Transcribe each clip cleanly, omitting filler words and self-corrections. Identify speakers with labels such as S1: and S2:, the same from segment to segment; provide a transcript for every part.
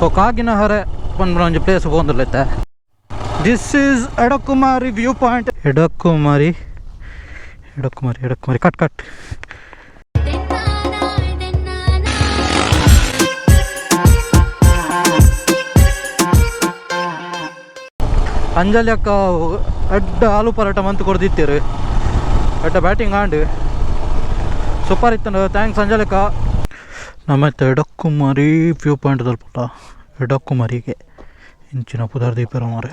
S1: ಸೊ ಕಾಗಿನಹೊರೆ ಪನ್ಪುನ ಒಂಜಿ place ಪೋವೊಂದುಲ್ಲೆತ್ತೆ. This is Edakkumari view point. Edakkumari Edakkumari Edakkumari cut cut. Anjali ಅಕ್ಕ ಅಡ್ಡ ಆಲೂ ಪರೋಟ ಮಂತ್ ಕೊಡ್ದಿತ್ತೀರು, ಅಡ್ಡ ಬ್ಯಾಟಿಂಗ್ ಆಂಡ್ ಸೂಪರ್ ಇತ್ತು. Thanks Anjali ಅಕ್ಕ. ನಮ್ಮ ಎಡಕ್ಕುಮಾರಿ ವ್ಯೂ ಪಾಯಿಂಟ್ ತಲುಪುಟ. ಎಡಕ್ಕುಮಾರಿಗೆ ಇಂಚಿನ ಪುದರ್ ದೀಪೆರ ಮಾರೆ.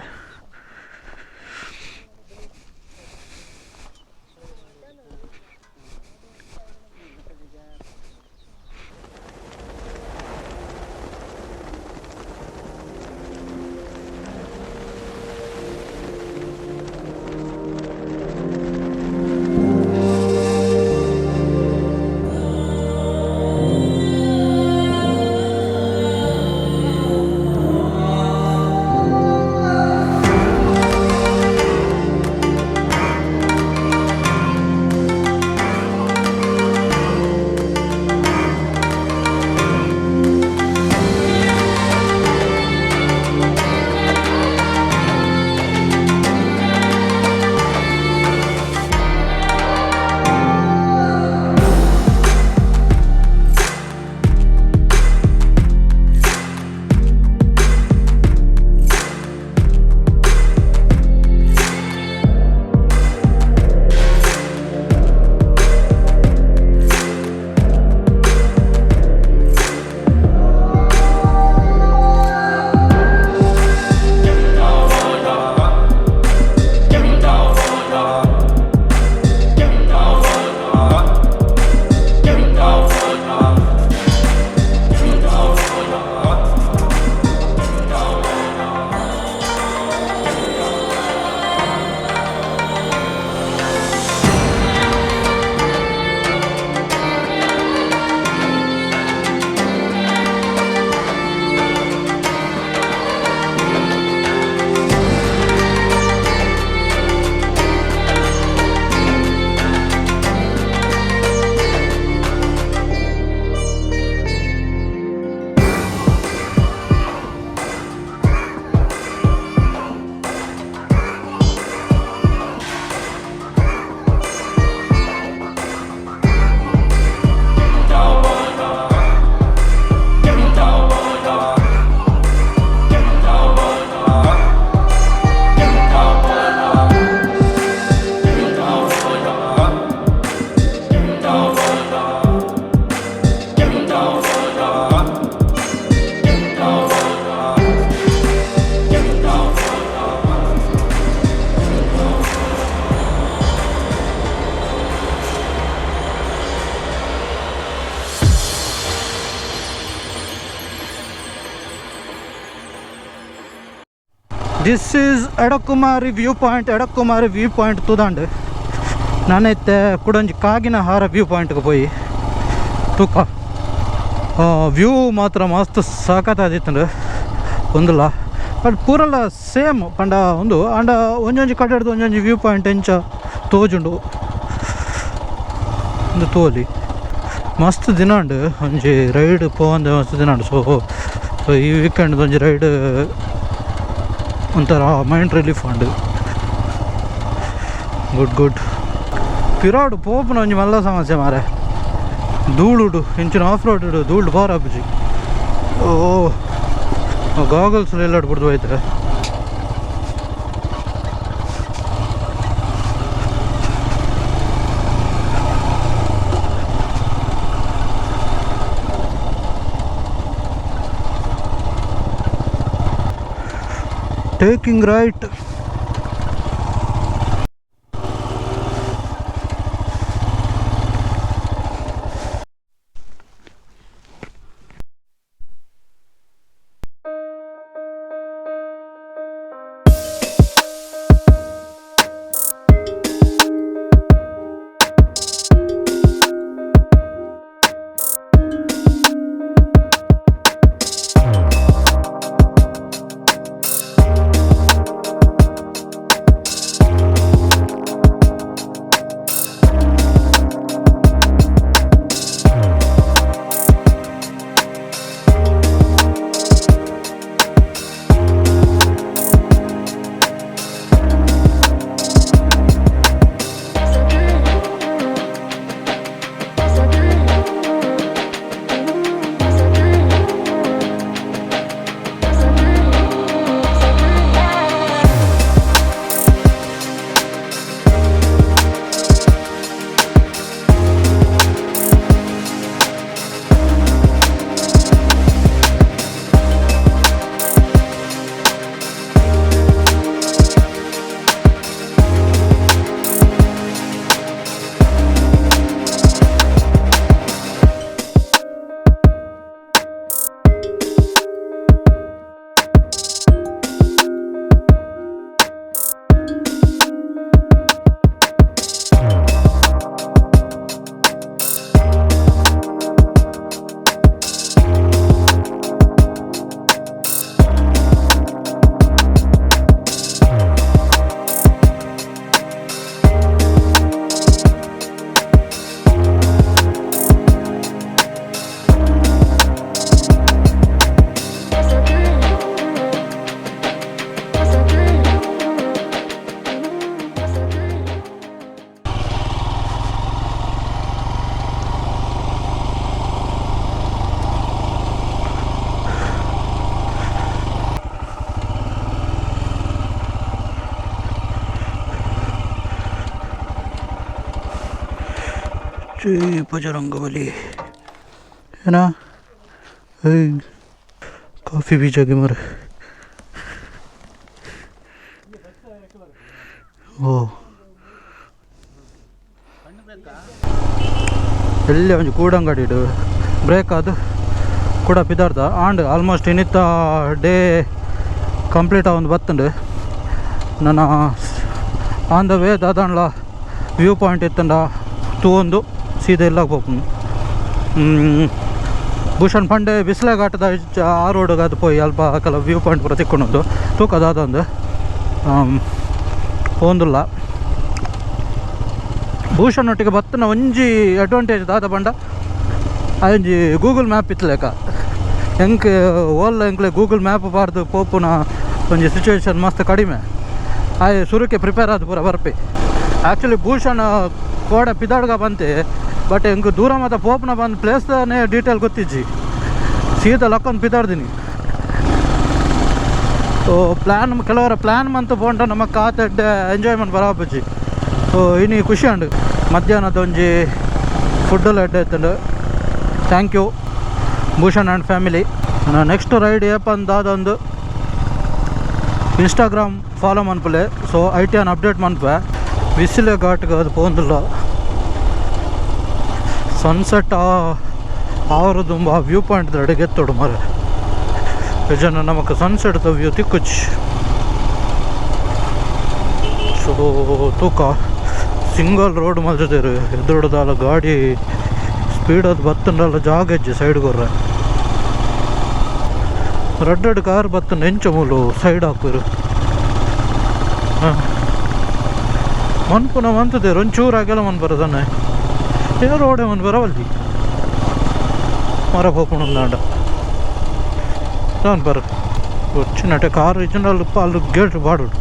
S1: This is Edakkumari view point. Edakkumari view point ತೂದಾಂಡ್. ನಾನೈತೆ ಕುಡೊಂಜಿ ಕಾಗಿನ ಹಾರ ವ್ಯೂ ಪಾಯಿಂಟ್ಗೆ ಪೋಯಿ ತೂಕ. ವ್ಯೂ ಮಾತ್ರ ಮಸ್ತ್ ಸಖತ್ತಾದಿತ್ತಂಡು ಒಂದುಲ. ಬಟ್ ಪೂರಲ್ಲ ಸೇಮ್ ಪಂಡ ಒಂದು ಆಂಡ ಒಂಜೊಂಜಿ ಕಡೆಡ್ದು ಒಂಜೊಂಜಿ ವ್ಯೂ ಪಾಯಿಂಟ್ ಎಂಚ ತೋಜುಂಡು ಒಂದು ತೋಲಿ. ಮಸ್ತ್ ದಿನ ಉಂಡು ಒಂಜಿ ರೈಡ್ ಪೋವಂದೆ, ಮಸ್ತ್ ದಿನ ಉಂಡು. ಸೊ ಸೊ ಈ ವೀಕೆಂಡ್ ಒಂಜಿ ರೈಡ್ ಒಂಥರ ಮೈಂಡ್ ರಿಲೀಫ್ ಉಂಡು. Good good. ಪಿರಾಡ್ ಪೋಪುನ ಒಂಜಿ ಮಲ್ಲ ಸಮಸ್ಯೆ ಮಾರೆ, ಧೂಳುಡು ಇಂಚಿನ ಆಫ್ ರೋಡ್ ಧೂಳು ಬಾರ ಆಪುಜಿ. ಓ ಗಾಗಲ್ಸ್ ಎಲ್ಲ ಬಿಡ್ದು ಹೋಯ್ತಾರೆ. Taking right. ಜೈ ಬಜರಂಗಬಲಿ ಏನಾ ಕಾಫಿ ಬೀಜಗೆ ಮರ. ಓ ಎಲ್ಲಿ ಒಂಜಿ ಕೂಡಂಗಡಿ ಬ್ರೇಕ್ ಅದು ಕೂಡ ಪಿದಾರ್ದ ಆಂಡ್ ಆಲ್ಮೋಸ್ಟ್ ಇನ್ನಿತ್ತ ಡೇ ಕಂಪ್ಲೀಟ್ ಆವೊಂದು ಬತ್ತುಂಡು. ನನ್ನ ಆನ್ the way ದಾದಾಂಡ್ಲ view point ಇತ್ತಂಡ ತೂವೊಂದು ಸೀದಾ ಇಲ್ಲಾಗ ಪೋಪುಂಡು. ಭೂಷಣ್ ಪಂಡೆ ಬಿಸಿಲ ಘಾಟದ ಆ ರೋಡ್ಗೆ ಅದು ಪೋಯಿ ಅಲ್ಪ ಕೆಲ ವ್ಯೂ ಪಾಯಿಂಟ್ ಪೂರ ತಿಕ್ಕೊಂಡೊಂದು ತೂಕ ದಾದಂದು ಪೋಂದುಲ್ಲ. ಭೂಷಣ್ ಒಟ್ಟಿಗೆ ಬತ್ತನ ಒಂಜಿ ಅಡ್ವಾಂಟೇಜ್ ದಾದ ಪಂಡ ಒಂಜಿ ಗೂಗಲ್ ಮ್ಯಾಪ್ ಇತ್ತಲೇಕ ಎಂಕ್ ಓಲ್ಲ ಎಂಕ್ಲೆ ಗೂಗಲ್ ಮ್ಯಾಪ್ ಪಾಡ್ದು ಪೋಪುನ ಒಂಜಿ ಸಿಚುವೇಶನ್ ಮಸ್ತ್ ಕಡಿಮೆ. ಆಯ್ ಸುರುಕೆ ಪ್ರಿಪೇರ್ ಆದ್ ಪೂರ ಬರ್ಪಿ. ಆ್ಯಕ್ಚುಲಿ ಭೂಷಣ್ ಕೋಡೆ ಪಿದಾಡ್ಗ ಬಂತೆ, ಬಟ್ ಎಂಕ್ ದೂರ ಮಾತ ಪೋಪುನ ಬಂದು ಪ್ಲೇಸ್ನೇ ಡೀಟೇಲ್ ಗೊತ್ತಿಜ್ಜಿ, ಸೀದಾ ಲಕ್ಕೊಂದು ಪಿದಾಡ್ದಿನಿ. ಸೊ ಪ್ಲ್ಯಾನ್ ಕೆಲವರ ಪ್ಲ್ಯಾನ್ ಮಂತು ಪೋಂಡ ನಮ್ಮ ಕಾತೆಡ್ಡೆ ಎಂಜಾಯ್ಮೆಂಟ್ ಬರಾಪುಜಿ. ಸೊ ಇನಿ ಖುಷಿ ಅಂಡು ಮಧ್ಯಾಹ್ನದ ಒಂಜಿ ಫುಡ್ಡೆಲ್ಲ ಎಡ್ಡೆ ಇತ್ತುಂಡು. Thank you Bhushan and family. Next ride ಏಪಂದಾದೊಂದು Instagram follow ಮನ್ಪುಲೆ, so I T an update ಮನ್ಪೆ. ಬಿಸಿಲೆ ಘಾಟ್ಗೆ ಅದು ಪೋಂದಿಲ್ಲ ಸನ್ಸೆಟ್ ಆವರದುಂಬ ಆ ವ್ಯೂ ಪಾಯಿಂಟ್ ಅಡಿಗೆ ಎತ್ತೋಡು ಮರೆ ಜನ ನಮಕ್ ಸನ್ಸೆಟ್ ವ್ಯೂ ತಿಕ್ಕುಚ್. ಸೊ ತೂಕ ಸಿಂಗಲ್ ರೋಡ್ ಮಲ್ತದೇರು ಎದುರುದಾಲ ಗಾಡಿ ಸ್ಪೀಡ್ ಅದು ಬತ್ತಂಡಲ್ಲ ಜಾಗ ಹೆಜ್ಜೆ ಸೈಡ್ ಗೊರ್ರೆ ರೆಡ್ ರೆಡ್ ಕಾರ್ ಬತ್ತಂಡ ಎಂಚ ಮೂಲು ಸೈಡ್ ಹಾಕುರು. ಹಾಂ ಮನ್ಪುನ ಮಂತದೇರು ಒಂಚೂರು ಆಗೆಲ್ಲ ಮನ್ ಬರೋದನ್ನೇ ಏ ರೋಡೆ ಮನ್ ಬರವಲ್ದಿ ಮರ ಪೋಪುಂಡಾಂಡ ದಾನ್ ಬರ వచ్చినట్టే ಕಾರು ಇಜ್ಜಿಂಡ ಅಲ್ಲಿ ಗೇಟ್ ಬಾಡುಡು,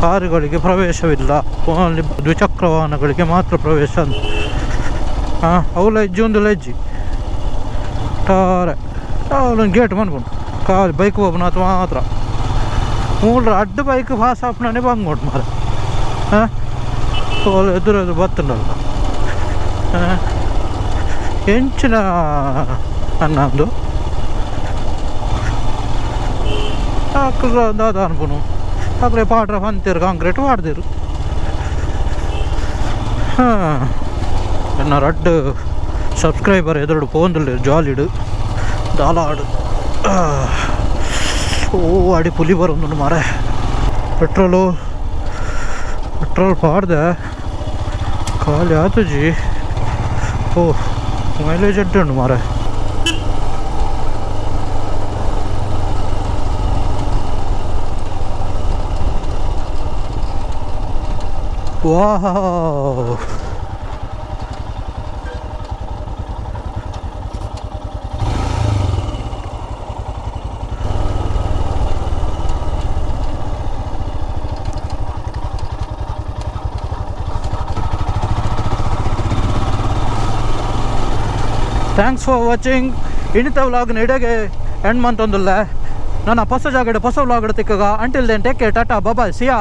S1: ಕಾರುಗಳಿಗೆ ಪ್ರವೇಶವಿಲ್ಲ, ಓನ್ಲಿ ದ್ವಿಚಕ್ರ ವಾಹನಗಳಿಗೆ ಮಾತ್ರ ಪ್ರವೇಶ ಅಂತ. ಹಾಂ ಅವುಲ ಹೆಜ್ಜೆ ಒಂದು ಹೆಜ್ಜಿ ಟಾರೆ ಅವನು ಗೇಟ್ ಮನ್ಪುಂಡು ಕಾರ್ ಬೈಕ್ ಹೋಗ್ನ ಅಥವಾ ಮಾತ್ರ ಮೂಲ ಅಡ್ಡ ಬೈಕ್ ಪಾಸ್ ಆಪ್ನೇ ಬಂಗ್ ಮಾರ. ಹಾಂ ಎದುರು ಎದುರು ಬತ್ತುಂಡಲ್ಲ ಎಂಚಿನ ಅನ್ನಂದು ಅಕ್ಲು ದಾದ ಅನ್ಪುನು ಅಕ್ಲೆ ಪಾಡ್ರ ಪಂತೇರು ಕಾಂಕ್ರೀಟ್ ಪಾಡ್ದಿರು. ಹಾಂ ಎನ್ನ ರಡ್ಡ್ ಸಬ್ಸ್ಕ್ರೈಬರ್ ಎದುರುಡು ಪೋಂದುಲ್ಲೆರ್ ಜಾಲಿಡ್ ದಾಲಾಡು. ಓ ಅಡಿ ಪುಲಿ ಬರೋದು ಮಾರೆ. ಪೆಟ್ರೋಲು ಪೆಟ್ರೋಲ್ ಪಾಡ್ದೆ ಖಾಲಿ ಆತುಜಿ. ಓ ಮೈಲೇಜ್ ಎಡ್ಡೆ ಉಂಡು ಮಾರೆ. ವಾಹ್ thanks for watching. ಇನ್ನಿತ vlog ಇಡಗೆ end ಮಂತೊಂದುಲ್ಲ. ನನ್ನ ಹೊಸ ಜಾಗಡೆ ಹೊಸ vlog ತಿಕ್ಕಗ. Until then take care, tata, bye, see ya.